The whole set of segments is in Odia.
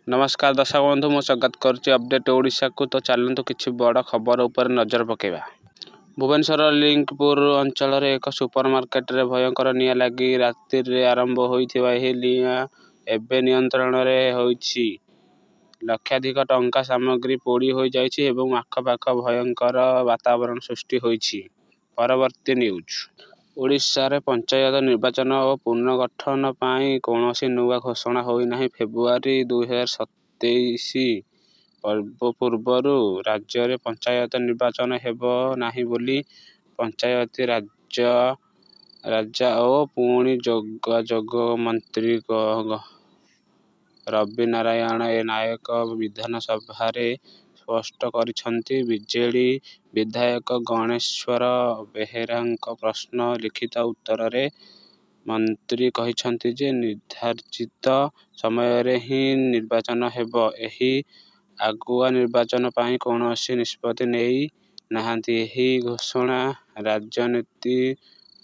ନମସ୍କାର ଦର୍ଶକ ବନ୍ଧୁ, ମୁଁ ସ୍ୱାଗତ କରୁଛି ଅପଡେଟ୍ ଓଡ଼ିଶାକୁ। ତ ଚାଲନ୍ତୁ, କିଛି ବଡ଼ ଖବର ଉପରେ ନଜର ପକାଇବା। ଭୁବନେଶ୍ୱର ଲିଙ୍ଗପୁର ଅଞ୍ଚଳରେ ଏକ ସୁପରମାର୍କେଟରେ ଭୟଙ୍କର ନିଆଁ ଲାଗି ରାତିରେ ଆରମ୍ଭ ହୋଇଥିବା ଏହି ନିଆଁ ଏବେ ନିୟନ୍ତ୍ରଣରେ ହୋଇଛି। ଲକ୍ଷାଧିକ ଟଙ୍କା ସାମଗ୍ରୀ ପୋଡ଼ି ହୋଇଯାଇଛି ଏବଂ ଆଖପାଖ ଭୟଙ୍କର ବାତାବରଣ ସୃଷ୍ଟି ହୋଇଛି। ପରବର୍ତ୍ତୀ ନ୍ୟୁଜ୍। ଓଡ଼ିଶାରେ ପଞ୍ଚାୟତ ନିର୍ବାଚନ ଓ ପୁନର୍ଗଠନ ପାଇଁ କୌଣସି ନୂଆ ଘୋଷଣା ହୋଇନାହିଁ। ଫେବୃଆରୀ 2027 ପୂର୍ବରୁ ରାଜ୍ୟରେ ପଞ୍ଚାୟତ ନିର୍ବାଚନ ହେବ ନାହିଁ ବୋଲି ପଞ୍ଚାୟତିରାଜ ଓ ଯୋଗାଯୋଗ ମନ୍ତ୍ରୀ ରବିନାରାୟଣ ନାଏକ ବିଧାନସଭାରେ ସ୍ପଷ୍ଟ କରିଛନ୍ତି। ବିଜେଡି ବିଧାୟକ ଗଣେଶ୍ୱର ବେହେରାଙ୍କ ପ୍ରଶ୍ନର ଲିଖିତ ଉତ୍ତରରେ ମନ୍ତ୍ରୀ କହିଛନ୍ତି ଯେ, ନିର୍ଦ୍ଧାରିତ ସମୟରେ ହିଁ ନିର୍ବାଚନ ହେବ। କେହି ଆଗୁଆ ନିର୍ବାଚନ ପାଇଁ କୌଣସି ନିଷ୍ପତ୍ତି ନେଇ ନାହାନ୍ତି। ଏହି ଘୋଷଣା ରାଜନୀତି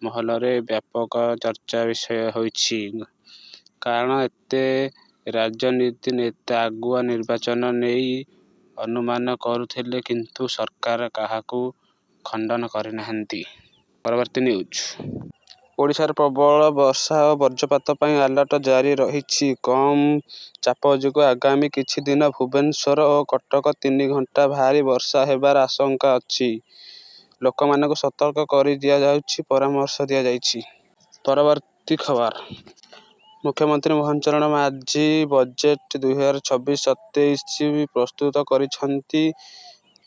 ମହଲରେ ବ୍ୟାପକ ଚର୍ଚ୍ଚାର ବିଷୟ ହୋଇଛି। କାରଣ ଅନେକ ରାଜନୀତି ନେତା ଆଗୁଆ ନିର୍ବାଚନ ନେଇ ଅନୁମାନ କରୁଥିଲେ। କିନ୍ତୁ ସରକାର ଏହାକୁ ଖଣ୍ଡନ କରିନାହାନ୍ତି। ପରବର୍ତ୍ତୀ ନ୍ୟୁଜ୍। ଓଡ଼ିଶାରେ ପ୍ରବଳ ବର୍ଷା ଓ ବଜ୍ରପାତ ପାଇଁ ଆଲର୍ଟ ଜାରି ରହିଛି। କମ୍ ଚାପ ଯୋଗୁଁ ଆଗାମୀ କିଛି ଦିନ ଭୁବନେଶ୍ୱର ଓ କଟକରେ 3 ଘଣ୍ଟା ଭାରି ବର୍ଷା ହେବାର ଆଶଙ୍କା ଅଛି। ଲୋକମାନଙ୍କୁ ସତର୍କ କରିଦିଆଯାଇଛି ପରାମର୍ଶ ଦିଆଯାଇଛି। ପରବର୍ତ୍ତୀ ଖବର। ମୁଖ୍ୟମନ୍ତ୍ରୀ ମୋହନ ଚରଣ ମାଝୀ ବଜେଟ୍ 2026-27 ପ୍ରସ୍ତୁତ କରିଛନ୍ତି।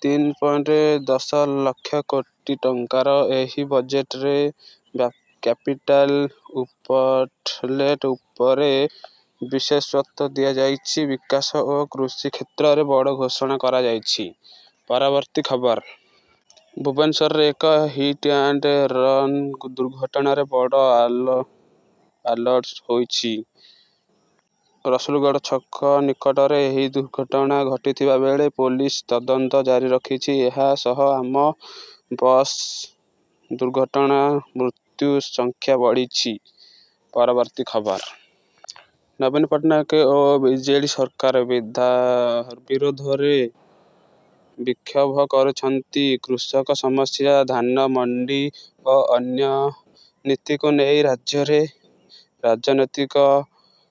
3.10 ଲକ୍ଷ କୋଟି ଟଙ୍କାର ଏହି ବଜେଟରେ କ୍ୟାପିଟାଲ ଆଉଟଲେ ଉପରେ ବିଶେଷତ୍ୱ ଦିଆଯାଇଛି। ବିକାଶ ଓ କୃଷି କ୍ଷେତ୍ରରେ ବଡ଼ ଘୋଷଣା କରାଯାଇଛି। ପରବର୍ତ୍ତୀ ଖବର। ଭୁବନେଶ୍ୱରରେ ଏକ ହିଟ୍ ଆଣ୍ଡ ରନ୍ ଦୁର୍ଘଟଣାରେ ବଡ଼ ଆଲର୍ଟ ହୋଇଛି। ରସୁଲଗଡ଼ ଛକ ନିକଟରେ ଏହି ଦୁର୍ଘଟଣା ଘଟିଥିବା ବେଳେ ପୋଲିସ ତଦନ୍ତ ଜାରି ରଖିଛି। ଏହା ସହ ଆମ ବସ୍ ଦୁର୍ଘଟଣା ମୃତ୍ୟୁ ସଂଖ୍ୟା ବଢ଼ିଛି। ପରବର୍ତ୍ତୀ ଖବର। ନବୀନ ପଟ୍ଟନାୟକ ଓ ବିଜେଡି ସରକାର ବିରୋଧରେ ବିକ୍ଷୋଭ କରିଛନ୍ତି। କୃଷକ ସମସ୍ୟା, ଧାନ ମଣ୍ଡି ଓ ଅନ୍ୟ ନୀତିକୁ ନେଇ ରାଜ୍ୟରେ ରାଜନୈତିକ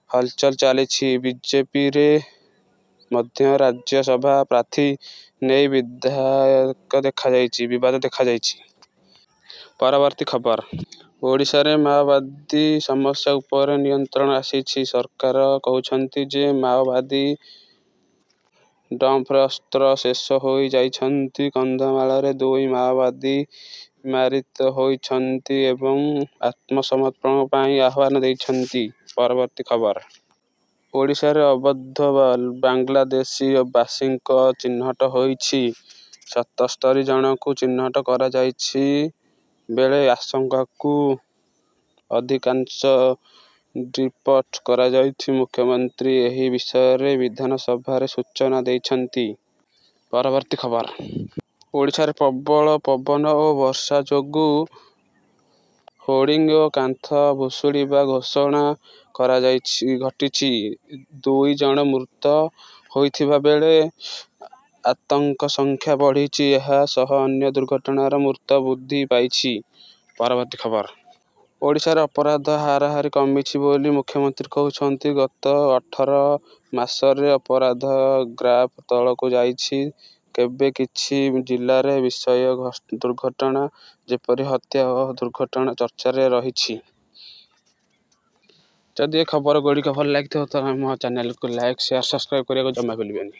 ହଲଚଲ ଚାଲିଛି। ବିଜେପିରେ ମଧ୍ୟ ରାଜ୍ୟସଭା ପ୍ରାର୍ଥୀ ନେଇ ବିବାଦ ଦେଖାଦେଇଛି। ପରବର୍ତ୍ତୀ ଖବର। ଓଡ଼ିଶାରେ ମାଓବାଦୀ ସମସ୍ୟା ଉପରେ ନିୟନ୍ତ୍ରଣ ଆସିଛି। ସରକାର କହୁଛନ୍ତି ଯେ, ମାଓବାଦୀ ଡମ୍ପରେ ଅସ୍ତ୍ର ଶେଷ ହୋଇଯାଇଛନ୍ତି। କନ୍ଧମାଳରେ ଦୁଇ ମାଓବାଦୀ ମାରିତ ହୋଇଛନ୍ତି ଏବଂ ଆତ୍ମସମର୍ପଣ ପାଇଁ ଆହ୍ୱାନ ଦେଇଛନ୍ତି। ପରବର୍ତ୍ତୀ ଖବର। ଓଡ଼ିଶାରେ ଅବୈଧ ବାଂଲାଦେଶୀ ବାସୀଙ୍କ ଚିହ୍ନଟ ହୋଇଛି। 77 ଜଣଙ୍କୁ ଚିହ୍ନଟ କରାଯାଇଥିବା ବେଳେ ଆଶଙ୍କାକୁ ଅଧିକାଂଶ ଡିପୋର୍ଟ କରାଯାଇଛି। ମୁଖ୍ୟମନ୍ତ୍ରୀ ଏହି ବିଷୟରେ ବିଧାନସଭାରେ ସୂଚନା ଦେଇଛନ୍ତି। ପରବର୍ତ୍ତୀ ଖବର। ଓଡ଼ିଶାରେ ପ୍ରବଳ ପବନ ଓ ବର୍ଷା ଯୋଗୁଁ ହୋର୍ଡିଂ ଓ କାନ୍ଥ ଭୁଶୁଡ଼ିବା ଘଟଣା ଘଟିଛି। ଦୁଇ ଜଣ ମୃତ ହୋଇଥିବା ବେଳେ ଆହତଙ୍କ ସଂଖ୍ୟା ବଢ଼ିଛି। ଏହା ସହ ଅନ୍ୟ ଦୁର୍ଘଟଣାରେ ମୃତ୍ୟୁ ବୃଦ୍ଧି ପାଇଛି। ପରବର୍ତ୍ତୀ ଖବର। ଓଡ଼ିଶାରେ ଅପରାଧ ହାର କମିଛି ବୋଲି ମୁଖ୍ୟମନ୍ତ୍ରୀ କହିଛନ୍ତି। ଗତ 18 ମାସରେ ଅପରାଧ ଗ୍ରାଫ ତଳକୁ ଯାଇଛି। ତେବେ କିଛି ଜିଲ୍ଲାରେ ବିଷମ ଦୁର୍ଘଟଣା ଯେପରି ହତ୍ୟା ଓ ଦୁର୍ଘଟଣା ଚର୍ଚ୍ଚାରେ ରହିଛି। ଯଦି ଏ ଖବର ଗୁଡ଼ିକ ଭଲ ଲାଗିଥିବ, ତ ଆମ ଚ୍ୟାନେଲକୁ ଲାଇକ୍, ସେୟାର, ସବସ୍କ୍ରାଇବ୍ କରିବାକୁ ଜମା ଭୁଲିବେନି।